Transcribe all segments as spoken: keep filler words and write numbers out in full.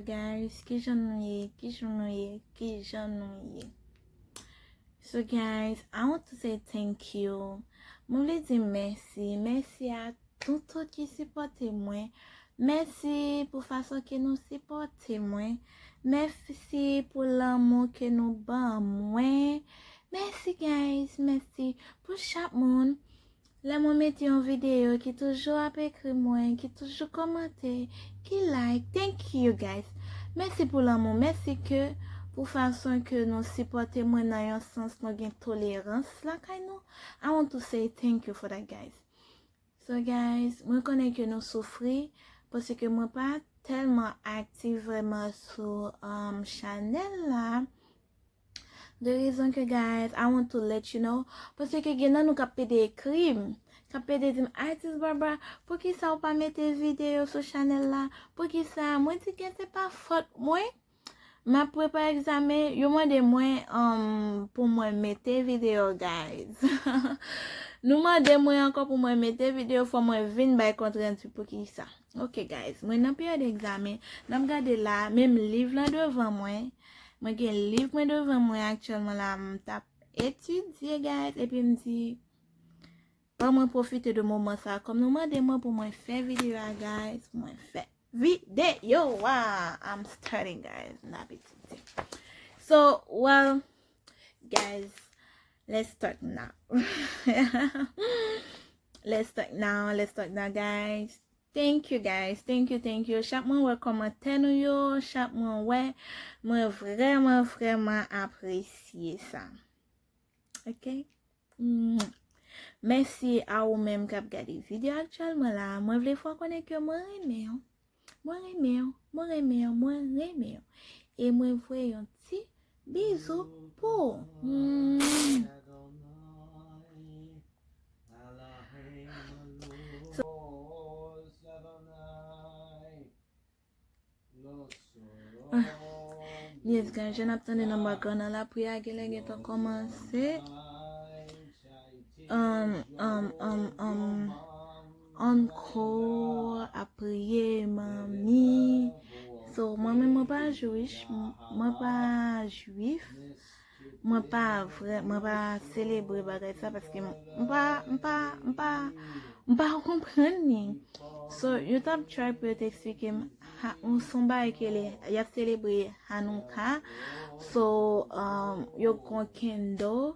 Guys, kijan nou ye? Kijan nou ye? Kijan nou ye? So guys, I want to say thank you. Mwen vle di mèsi. Mèsi a toutout ki sipòte mwen. Mèsi pou fason ke nou sipòte mwen. Mèsi pou lanmou ke nou ban mwen. Mèsi guys, mèsi pou chak moun. Lè mwen mete yon videyo ki toujou ap ekri mwen, ki toujou kòmante, ki like. Thank you guys. Mèsi pou lanmou. Mèsi ke pou fason ke nou sipòte mwen nan yon sans nou gen tolerans lakay nou. I want to say thank you for that guys. So guys, mwen konnen ke nou soufri paske mwen pa tèlman aktif vrèman sou um, chanèl la. The reason ke guys, I want to let you know, paske gen nan nou k ap pede ekri m, k ap pede di m, Artiste Barbara, poukisa ou pa mete videyo sou chanèl la? Poukisa? Mwen di ke se pa fòt mwen. M ap prepare egzamen, yo mande mwen um, pou mwen mete videyo, guys. Nou mande mwen ankò pou mwen mete videyo, fò mwen vin bay kont randi poukisa. Ok, guys, mwen nan peryòd egzamen, n ap gade la, menm liv lan devan mwen. Mwen gen liv mwen devan mwen aktyèlman la, m t ap etidye, guys, epi m di, ban mwen pwofite de moman sa. Kòm nou mande mwen pou mwen fè videyo a, guys, mwen fè videyo a. I'm starting, guys. N ap etidye. So, well, guys, let's talk now. Let's talk now. Let's talk now, guys. Thank you guys, thank you, thank you. Chak mwen wè kòmantè nou yo, chak mwen wè, mwen vrèman, vrèman apresye sa. Ok? Mwah. Mèsi a ou menm k ap gade videyo aktyèlman la. Mwen vle fè w konnen ke mwen renmen w. Mwen renmen w, mwen renmen w, mwen renmen w. E mwen voye yon ti bizou pou ou. Mwah. So, ah, yes, guys, jan n ap tande nan background nan, lapri a genlè gentan kòmanse. Um, um, um, um, Uncle ap priye, manmi. So, mwen menm, mwen pa jwif, mwen pa jwif. Mwen pa vrè, mwen pa selebre bagay sa paske m pa, m pa, m pa, m pa konprann li. So, yo t ap try pou yo te eksplike m, ha, yon, se yon bagay ke le, y ap selebre Hanukkah. So, um, yo gon candle.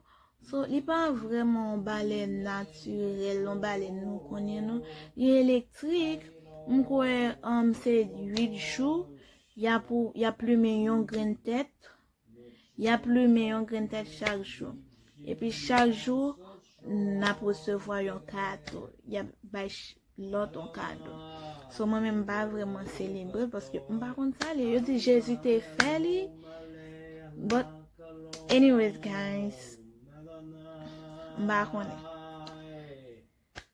So, li pa vrèman yon balèn natirèl, yon balèn nou konnen, non. Li elektrik. M kwè, um, se uit jou. Y ap, y ap limen yon grenn tèt. Y ap limen yon grenn tèt chak jou. Epi chak jou, n ap resevwa yon kado. Y ap bay ch-, lòt yon kado. So, mwen menm, m pa vrèman selebre l paske m pa konn sa l ye. Yo di Jezi te fè li. But, anyways, guys, m pa konnen.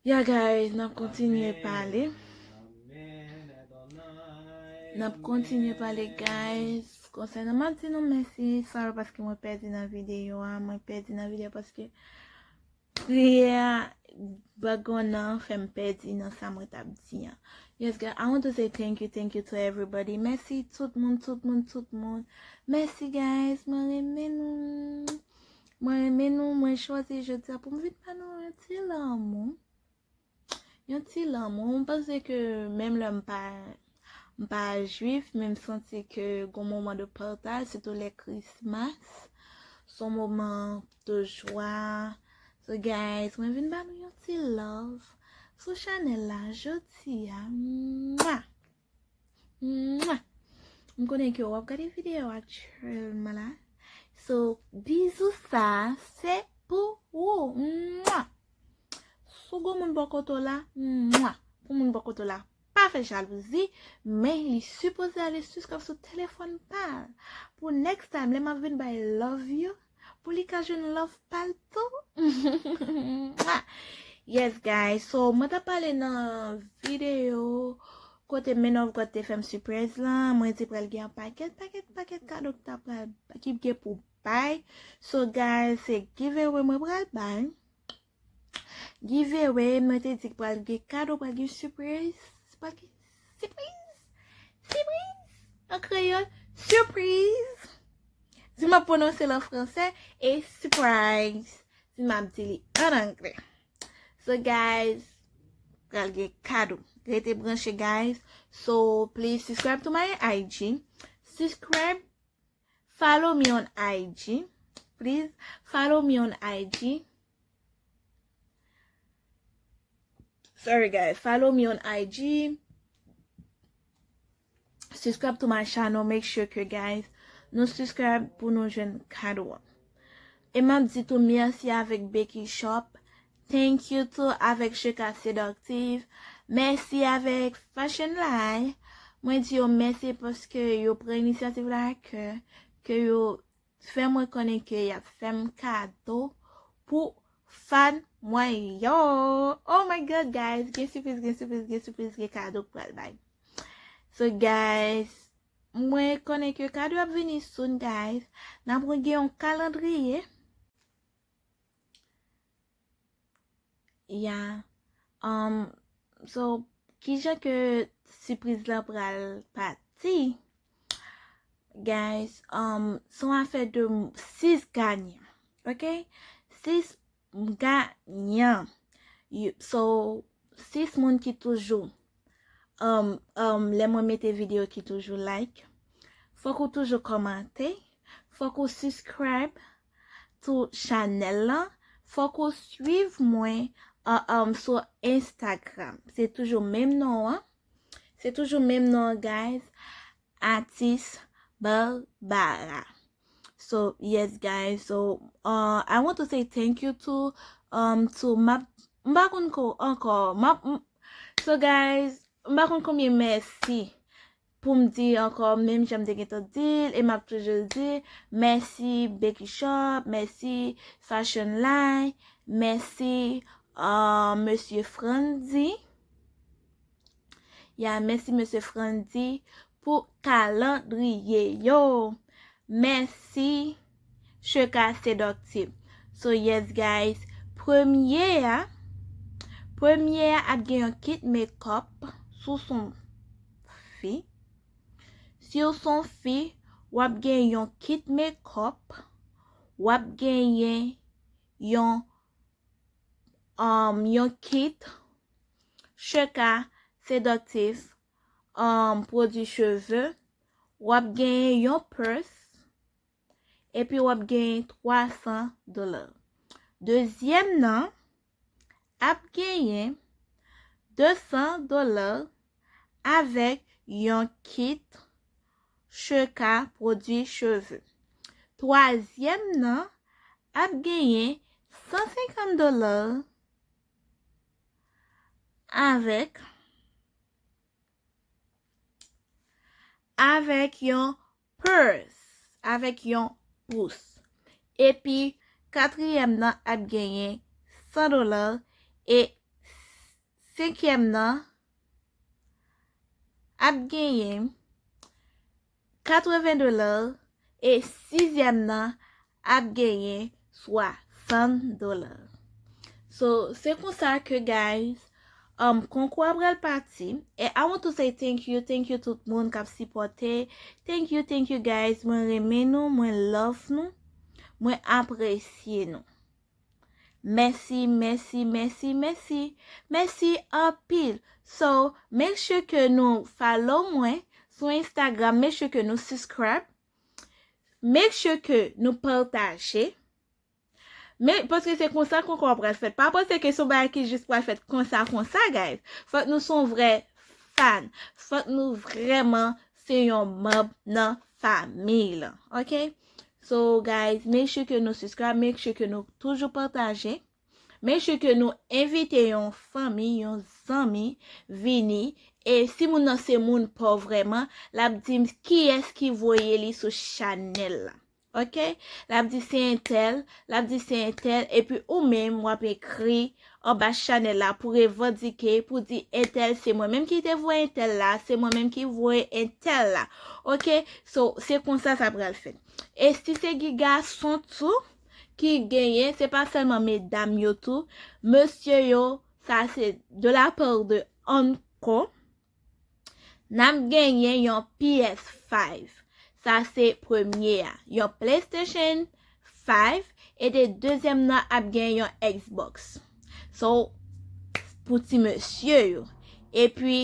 Yeah, guys, n ap kontinye pale. N ap kontinye pale, guys. Konsènan, m ap di nou mèsi, sorry, paske mwen pèdi nan videyo a. Mwen pèdi nan videyo paske priyè a, background nan fè m pèdi nan sa mwen t ap di an. Yes, guys, I want to say thank you, thank you to everybody. Mèsi tout moun, tout moun, tout moun. Mèsi, guys. Mwen renmen nou. Mwen renmen nou, mwen chwazi jodi a pou m vin ba nou yon ti lanmou. Yon ti lanmou. M panse ke menm lè m pa, m pa jwif, men m santi ke gon moman de pataj, sitou lè Christmas, se yon moman de jwa. So guys, mwen vin ba nou yon ti love sou chanèl la jodi a. Mwah! Mwah! M konnen ke w ap gade videyo aktyèlman la. So, bizou sa, se pou ou. Mwah! Si w gon moun bò kote w la, mwah! Pou moun bò kote w la, pa fè jalouzi, men li sipoze ale jiska sou telefòn pa l. Pou next time, lè m ap vin bay love yo, pou li ka jwenn love pa l tou. Yes, guys. So, mwen t ap pale nan videyo kote Man of God te fè m siprèz lan. Mwen te pral gen yon pakèt, pakèt, pakèt kado ki ta pral, ki gen pou bay. So, guys, se giveaway mwen pral bay. Giveaway, mwen te di pral gen kado, pral gen siprèz. Pral gen siprèz. Siprèz. an kreyòl, surprise. Si m ap pwononse l an fransè, e surprise si m ap di li an anglè. So, guys, pral gen kado. Rete branche, guys. So, please subscribe to my I G. Subscribe, follow me on I G. Please follow me on I G. Sorry, guys. Follow me on I G. Subscribe to my channel. Make sure ke, guys, nou subscribe pou nou jwenn kado a. E m ap di tou mèsi avèk Becky Shop. Thank you too avèk Cheka Seductive. Mèsi avèk Fashion Line. Mwen di yo mèsi paske yo pran inisyativ la a kè, ke yo fè mwen konnen ke y ap fè m kado pou fan mwen yo. Oh my God, guys, gen sipriz, gen sipriz, gen sipriz, gen kado k pral bay. So, guys, mwen konnen ke kado ap vini soon, guys. N ap gen yon kalandriye. Yeah. Um, so, kijan ke sipriz la pral pati? Guys, um, se yon afè de sis ganyan. Ok? Sis ganyan. You, so, sis moun ki toujou, um, um, lè mwen mete videyo ki toujou like. Fòk ou toujou kòmante. Fòk ou subscribe to chanèl la. Fòk ou swiv mwen, uh, um, sou Instagram. Se toujou menm non an. Se toujou menm non an, guys. Atis Barbara. So, yes, guys. So, uh, I want to say thank you to, um, to m ap, m pa konn ko ankò. M ap, m, so, guys, m pa konn konbyen mèsi pou m di ankò, menm jan m te gentan di l, e m ap toujou di, mèsi Becky Shop, mèsi Fashion Line, mèsi, uh, Mesye Frandy. Ya, mèsi Mesye Frandy pou kalandriye yo. Mèsi Cheka Seductive. So, yes, guys. Premye a, premye a ap gen yon kit makeup si w se yon fi. Si w se yon fi, w ap gen yon kit makeup, w ap genyen yon, um, yon kit Cheka Seductive, um, pwodui cheve, w ap genyen yon purse, epi w ap genyen twa san dola. Dezyèm nan ap genyen de san dola avèk yon kit Cheka pwodui cheve. Twazyèm nan ap genyen san senkant dola avèk, avèk yon purse, avèk yon pous. Epi, katriyèm nan ap genyen san dola e senkyèm nan ap genyen katreven dola e sizyèm nan ap genyen swasant dola. So, se konsa ke, guys, um, konkou a pral pati. E I want to say thank you, thank you tout moun k ap sipòte. Thank you, thank you, guys. Mwen renmen nou, mwen love nou, mwen apresye nou. Mèsi, mèsi, mèsi, mèsi. Mèsi anpil. So, make sure ke nou follow mwen sou Instagram. Make sure ke nou subscribe. Make sure ke nou pataje. Men, paske se konsa konkou a pral fèt. Pa panse ke se yon bagay ki jis pral fèt konsa, konsa, guys. Fòk nou se yon vrè fan. Fòk nou vrèman se yon manm nan fanmi lan. Ok? So, guys, make sure ke nou subscribe, make sure ke nou toujou pataje. Make sure ke nou envite yon fanmi, yon zanmi, vini. E si moun nan se moun pa w vrèman, l ap di m kiyès ki voye li sou chanèl la. Ok? L ap di se entèl, l ap di se entèl, epi ou menm w ap ekri anba chanèl la pou revandike, pou di entèl se mwen menm ki te voye entèl la, se mwen menm ki voye entèl la. Ok? So, se konsa sa pral fèt. E si se gen gason tou ki genyen, se pa sèlman medam yo tou, mesye yo, sa se de la part de Anko. N ap genyen yon P S five. Sa se premye a. Yon PlayStation five. E de dezyèm nan ap gen yon Xbox. So, pou ti mesye yo. Epi,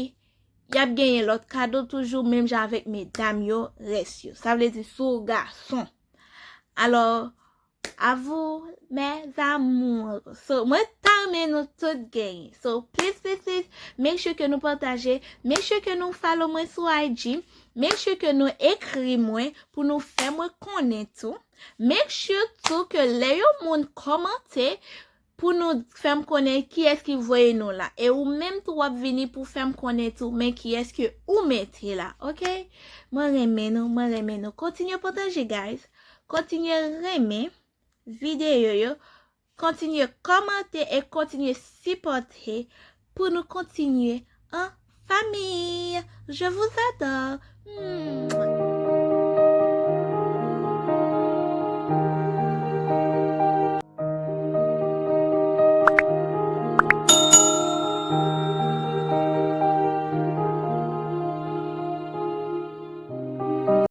y ap genyen lòt kado toujou, menm jan avèk medam yo, rès yo. Sa vle di si w gason. Alò, à vous, mes amours. So, mwen ta renmen nou tout genyen. So, please, please, please, make sure ke nou pataje, make sure ke nou follow mwen sou I G, make sure ke nou ekri mwen pou nou fè mwen konnen tou. Make sure tou ke lè yon moun kòmante, pou nou fè m konnen kiyès ki voye nou la. E ou menm tou w ap vini pou fè m konnen tou, men kiyès ke ou mete la, ok? Mwen renmen nou, mwen renmen nou. Kontinye pataje, guys. Kontinye renmen videyo yo. Kontinye kòmante e kontinye sipòte pou nou kontinye an fanmi. Je vous adore. Mwah.